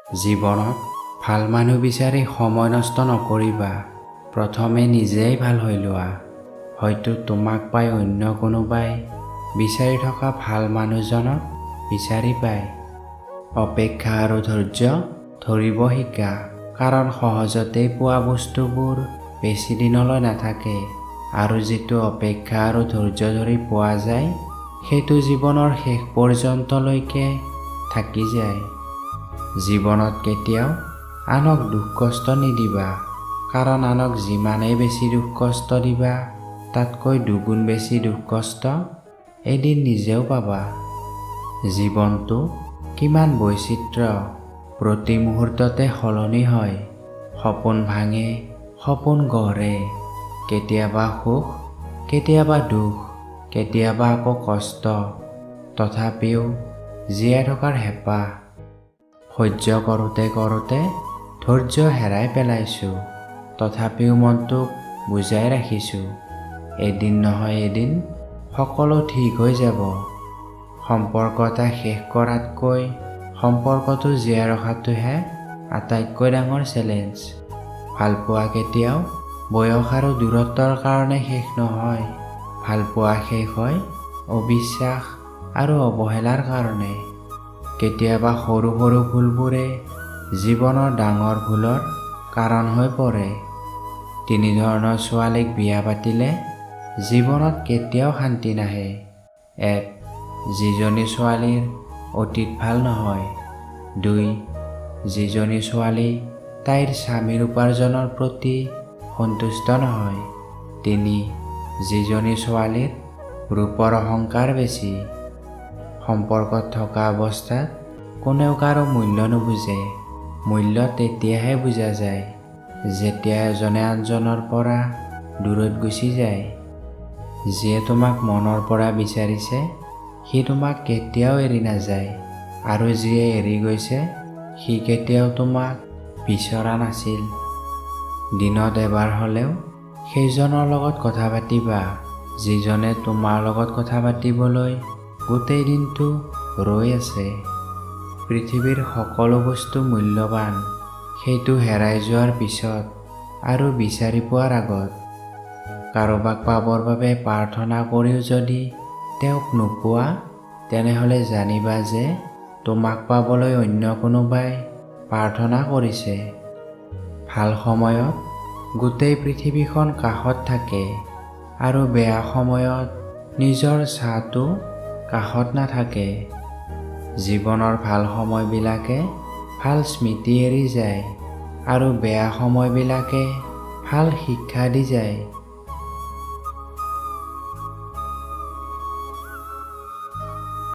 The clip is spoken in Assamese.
জীৱনত ভাল মানুহ বিচাৰি সময় নষ্ট নকৰিবা, প্ৰথমে নিজেই ভাল হৈ লোৱা। হয়তো তোমাক পাই অন্য কোনোবাই বিচাৰি থকা ভাল মানুহজনক বিচাৰি পায়। অপেক্ষা আৰু ধৈৰ্য ধৰিব শিকা, কাৰণ সহজতেই পোৱা বস্তুবোৰ বেছি দিনলৈ নাথাকে আৰু যিটো অপেক্ষা আৰু ধৈৰ্য ধৰি পোৱা যায় সেইটো জীৱনৰ শেষ পৰ্যন্তলৈকে থাকি যায়। জীৱনত কেতিয়াও আনক দুখ কষ্ট নিদিবা, কাৰণ আনক যিমানেই বেছি দুখ কষ্ট দিবা তাতকৈ দুগুণ বেছি দুখ কষ্ট এদিন নিজেও পাবা। জীৱনটো কিমান বৈচিত্ৰ্য, প্ৰতি মুহূৰ্ততে সলনি হয়। সপোন ভাঙে, সপোন গঢ়ে, কেতিয়াবা সুখ, কেতিয়াবা দুখ, কেতিয়াবা আকৌ কষ্ট, তথাপিও জীয়াই থকাৰ হেঁপাহ। সহ্য কৰোঁতে কৰোঁতে ধৈৰ্য হেৰাই পেলাইছোঁ, তথাপিও মনটোক বুজাই ৰাখিছোঁ, এদিন নহয় এদিন সকলো ঠিক হৈ যাব। সম্পৰ্ক এটা শেষ কৰাতকৈ সম্পৰ্কটো জীয়াই ৰখাটোহে আটাইতকৈ ডাঙৰ চেলেঞ্জ। ভালপোৱা কেতিয়াও বয়স আৰু দূৰত্বৰ কাৰণে শেষ নহয়, ভালপোৱা শেষ হয় অবিশ্বাস আৰু অৱহেলাৰ কাৰণে। কেতিয়াবা সৰু সৰু ভুলবোৰে জীৱনৰ ডাঙৰ ভুলৰ কাৰণ হৈ পৰে। তিনি ধৰণৰ ছোৱালীক বিয়া পাতিলে জীৱনত কেতিয়াও শান্তি নাহে। 1, যিজনী ছোৱালীৰ অতীত ভাল নহয়। 2, যিজনী ছোৱালী তাইৰ স্বামীৰ উপাৰ্জনৰ প্ৰতি সন্তুষ্ট নহয়। 3, যিজনী ছোৱালীৰ ৰূপৰ অহংকাৰ বেছি। সম্পৰ্কত থকা অৱস্থাত কোনেও কাৰো মূল্য নুবুজে। মূল্য তেতিয়াহে বুজা যায় যেতিয়া এজনে আনজনৰ পৰা দূৰত গুচি যায়। যিয়ে তোমাক মনৰ পৰা বিচাৰিছে সি তোমাক কেতিয়াও এৰি নাযায়, আৰু যিয়ে এৰি গৈছে সি কেতিয়াও তোমাক বিচৰা নাছিল। দিনত এবাৰ হ'লেও সেইজনৰ লগত কথা পাতিবা যিজনে তোমাৰ লগত কথা পাতিবলৈ গোটেই দিনটো ৰৈ আছে। পৃথিৱীৰ সকলো বস্তু মূল্যৱান, সেইটো হেৰাই যোৱাৰ পিছত আৰু বিচাৰি পোৱাৰ আগত। কাৰোবাক পাবৰ বাবে প্ৰাৰ্থনা কৰিও যদি তেওঁক নোপোৱা, তেনেহ'লে জানিবা যে তোমাক পাবলৈ অন্য কোনোবাই প্ৰাৰ্থনা কৰিছে। ভাল সময়ত গোটেই পৃথিৱীখন কাষত থাকে আৰু বেয়া সময়ত নিজৰ ছাঁটো কাষত নাথাকে। জীৱনৰ ভাল সময়বিলাকে ভাল স্মৃতি এৰি যায় আৰু বেয়া সময়বিলাকে ভাল শিক্ষা দি যায়।